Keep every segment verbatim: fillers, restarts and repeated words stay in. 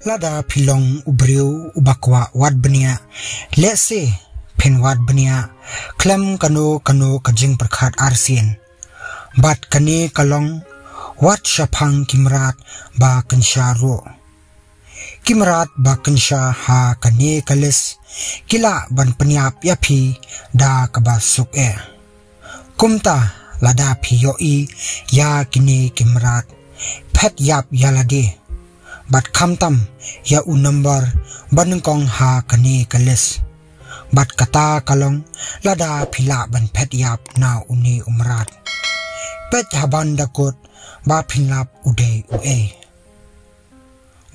Lada phi long u briew uba kwah wad bniah, lehse phin wad bniah khlem kano kano ka jingpyrkhat arsien. Bad kane ka long, wat shaphang ki mrad ba kynsha ruh. Ki mrad ba kynsha ha kane ka list ki lah ban pynïap ïa phi da kaba suk eh. Kumta, lada phi ïohi ïa kine ki mrad, phet ïap ïa lade. Bad khamtam ïa u number ba nyngkong ha kane ka list. Bad kata ka long, lada phi lah ban phet ïap na une u mrad, peit haban da kut ba phin lap u dei uei.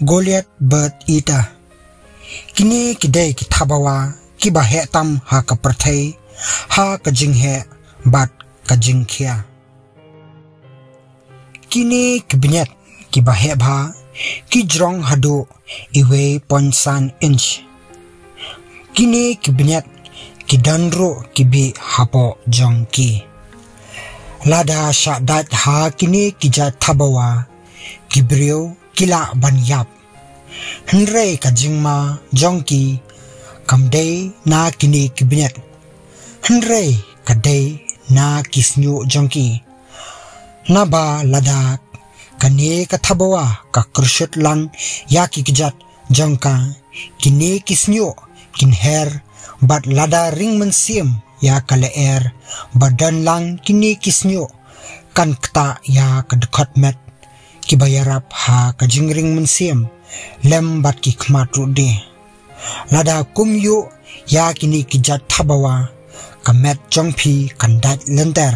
Goliath Bird Eater. Kine ki dei ki thabawa kiba heh tam ha ka pyrthei ha ka jingheh bad ka jingkhia. Kine ki bniat kiba heh bha ki jrong haduh iwei point san inch. Kine ki bniat ki don ruh ki bih hapoh jong ki. Lada shah dait ha kine ki jait thabawa, ki briew ki lah ban ïap. Hynrei ka jingma jong ki kam dei na kine ki bniat, hynrei ka dei na ki shñiuh jong ki. Naba lada kane ka thabawa ka kyrshut lang ïa ki kjat jong ka, kine ki shñiuh kin her. Bad lada ring mynsiem ïa ka lyer ba don lang kine ki shñiuh, kan ktah ïa ka dkhot met kiba ïarap ha ka jingring mynsiem lem bad ki khmat ruh de. Lada kum ïuh ïa kine ki jait thabawa, ka met jong phi kan dait lynter.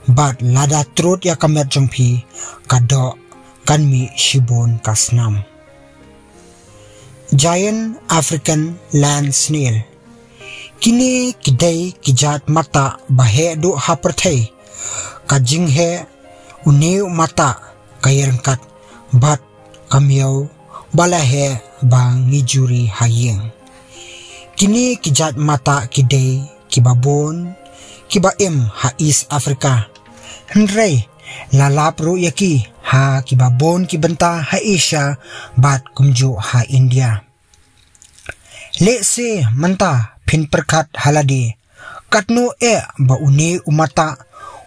Bad lada trud ïa ka met jong phi, ka doh kan mih shibun ka snam. Giant African Land Snail. Kine ki dei ki jait matah ba heh duh ha pyrthei. Ka jingheh une u matah ka ïaryngkat bad ka miaw ba la heh ba ngi juri ha ïing. Kine ki jait matah ki dei kiba bun kiba im ha East Africa. Hynrei la lap ruh ïa ki ha kiba bun ki bynta ha Asia bad kumjuh ha India. Lehse mynta phin pyrkhat ha lade, katno eh ba une u matah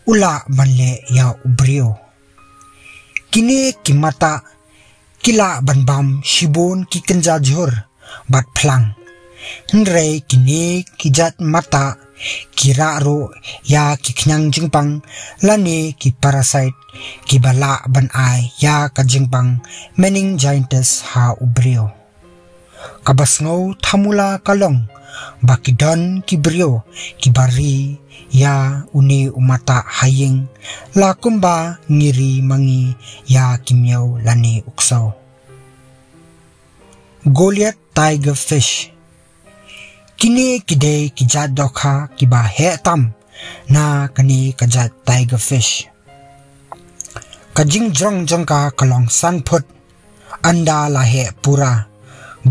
u lah ban leh ïa u briew. Kine ki matah ki lah ban bam shibun ki kynja jhur bad phlang. Hynrei kine ki jait matah ki rah ruh ïa ki khñiang jingpang lane ki parasite kiba lah ban ai ïa ka jingpang meningitis ha u briew. Kaba sngew thamula ka long ba ki don ki briew kiba ri ïa une u matah ha ïing la kumba ngi ri ma ngi ïa ki miaw lane u ksew. Goliath Tiger Fish. Kine ki dei ki jait dohkha kiba heh tam na kane ka jait tiger fish. Ka jingjrong jong ka ka long san phut, ynda la heh pura,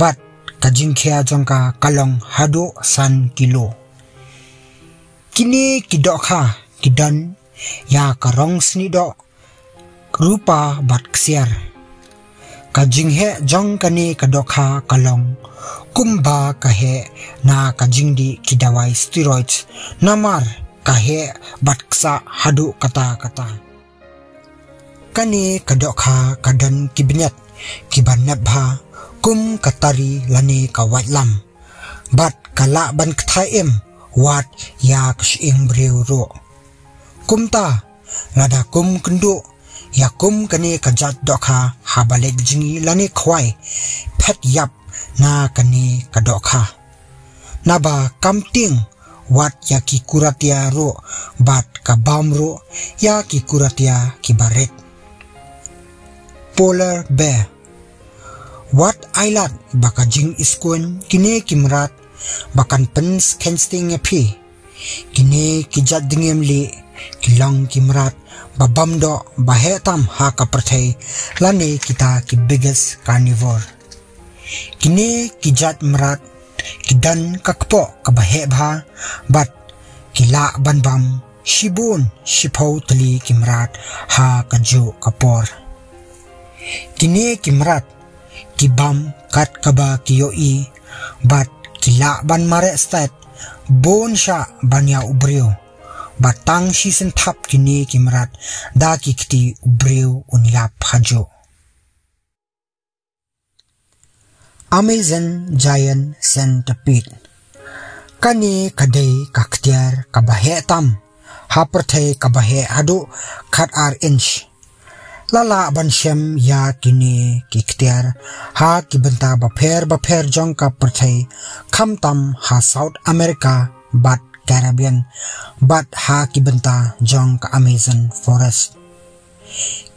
bad ka jingkhia jong ka ka long haduh san kilo. Kine ki dohkha ki don ïa ka rong snieh doh rupa bad ksiar. Ka jingheh jong kane ka dohkha ka long kumba ka heh na ka jingdih ki dawai steroids, namar ka heh bad ksah haduh katta katta. Kane ka dohkha ka don ki bniat kiba nep bha kum ka tari lane ka waitlam, bad ka lah ban kthai im wat ïa ka shyieng briew ruh. Kumta, lada kum kynduh ïa kum kane ka jait dohkha haba leit jngi lane khwai, phet ïap na kane ka dohkha. Naba kam tieng wat ïa ki kuratia ruh, bad ka bam ruh ïa ki kuratia kiba rit. Polar bear. Wat ailad ba ka jingiskuin kine ki mrad ba kan pynskhem sting ïa phi. Kine ki jait dngiem lieh ki long ki mrad ba bam doh ba heh tam ha ka pyrthei, lane kita ki biggest carnivore. Kine ki jait mrad ki don ka kpoh kaba heh bha, bad ki lah ban bam shibun shiphew tylli ki mrad ha kajuh ka por. Kine ki mrad Ki bam kat kaba ki ïohi, bad ki lah ban mareh stet, bun shah ban ïa u briew. Bad tang shisien thap kine ki mrad, da ki kti u briew un ïap hajuh. Amazon Giant Centipede. Kane ka dei ka ktïar kaba heh tam ha pyrthei, kaba heh haduh khat ar inch. La lah ban shem ïa kine ki ktïar ha ki bynta bapher bapher jong ka pyrthei, khamtam ha South America bad Caribbean, bad ha ki bynta jong ka Amazon Forest.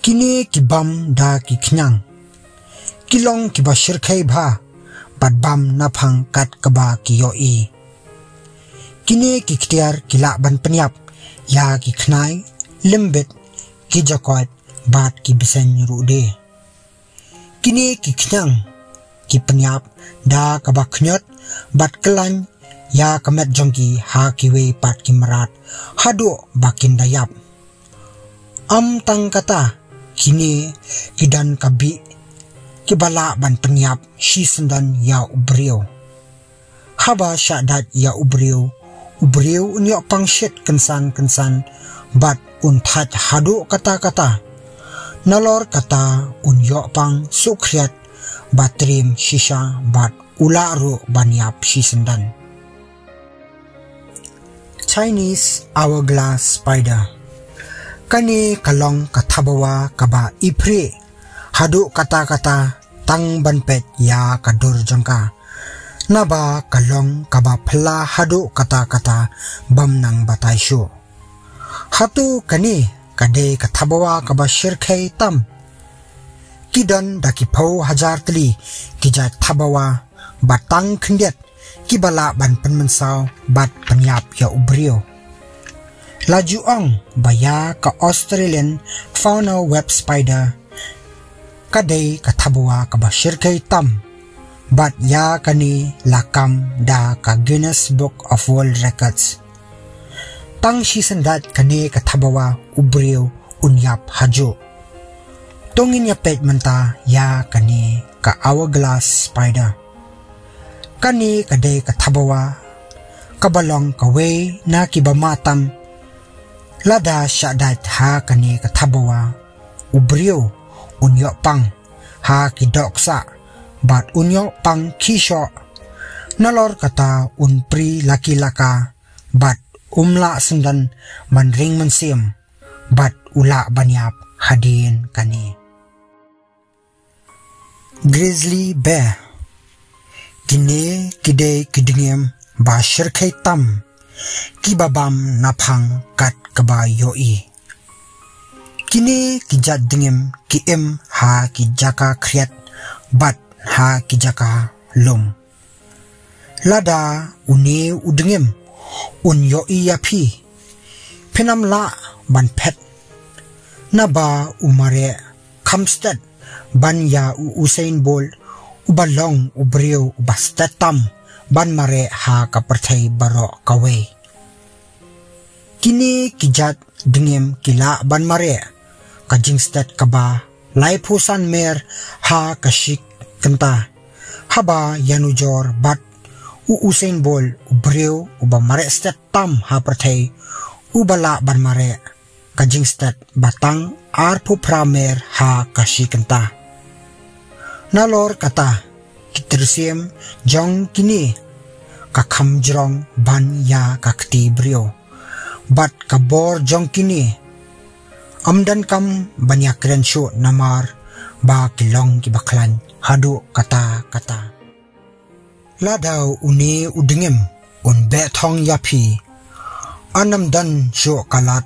Kine ki bam da ki khñiang, ki long kiba shyrkhei bha, bad bam naphang kat kaba ki ïohi. Kine ki ktïar ki lah ban pynïap ïa ki khnai, lymbit, ki jakoit, bad ki bseiñ ruh de. Kine ki khñiang ki pynïap da kaba khñiot bad kyllaiñ ïa ka met jong ki ha kiwei pat ki mrad, haduh ba kin da ïap. Ym tang kata, kine ki don ka bih kiba lah ban pynïap shisyndon ïa u briew. Haba shah dait ïa u briew, u briew un ïoh pang shit kynsan kynsan, bad un thait haduh katta katta. Nalor kata un ïoh pang suhkhriat, ba triem shisha, bad u lah ruh ban ïap shisyndon. Chinese Hourglass Spider. Kane ka long ka thabawa kaba iphreh haduh katta katta tang ban peit ïa ka dur jong ka. Naba ka long kaba phylla haduh katta katta bym nang batai shuh. Hato kane ka dei ka thabawa kaba shyrkhei tam? Ki don da ki phew hajar tylli ki jait thabawa, bad tang khyndiat kiba lah ban pynmynsaw bad pynïap ïa u briew. La ju ong ba ïa ka Australian Fauna Web Spider, ka dei ka thabawa kaba shyrkhei tam, bad ïa kane la kam da ka Guinness Book of World Records. Tang shisien dait kane ka thabawa u briew un ïap hajuh. To ngin ïa peit mynta ïa kane ka Hourglass Spider. Kane ka dei ka thabawa kaba long kawei na kiba ma tam. Lada shah dait ha kane ka thabawa, u briew un ïoh pang ha ki dohksah, bad un ïoh pang khih shoh. Nalor kata un pri laki laka, bad um lah syndon ban ring mynsiem, bad u lah ban ïap hadien kane. Grizzly bear. Kine ki dei ki dngiem ba shyrkhei tam, kiba bam naphang kat kaba ïohi. Kine ki jait dngiem ki im ha ki jaka khriat bad ha ki jaka lum. Lada une u dngiem un ïohi ïa phi, phin ym lah ban phet. Naba u mareh kham stet ban ïa u Usain Bolt, uba long u briew uba stet tam ban mareh ha ka pyrthei baroh kawei. Kine ki jait dngiem ki lah ban mareh ka jingstet kaba laiphew san mer ha ka shi kynta. Haba ïanujor bad u Usain Bolt, u briew uba mareh stet tam ha pyrthei, uba lah ban mareh ka jingstet ba tang arphew phra mer ha ka shi kynta. Nalor kata, ki tyrsiem jong kine ka kham jrong ban ïa ka kti briew. Bad ka bor jong kine ym donkam ban ïa kren shuh namar ba ki long kiba khlaiñ haduh katta katta. Lada une u dngiem un beh thong ïa phi, yn ym don shuh ka lad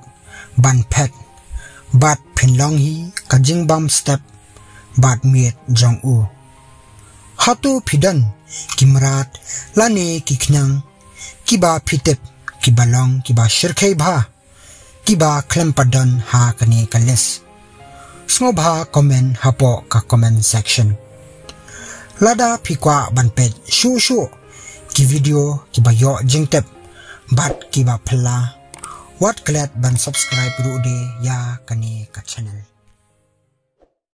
ban phet, bad phin long hi ka jingbam step bad miet jong u. Hato phi don ki mrad lane ki khñiang kiba phi tip kiba long kiba shyrkhei bha, kiba khlem pat don ha kane ka list? Sngewbha comment hapoh ka comment section. Lada phi kwah ban peit shuh shuh ki video kiba ïoh jingtip bad kiba phylla, wat klet ban subscribe ruh de ïa kane ka channel.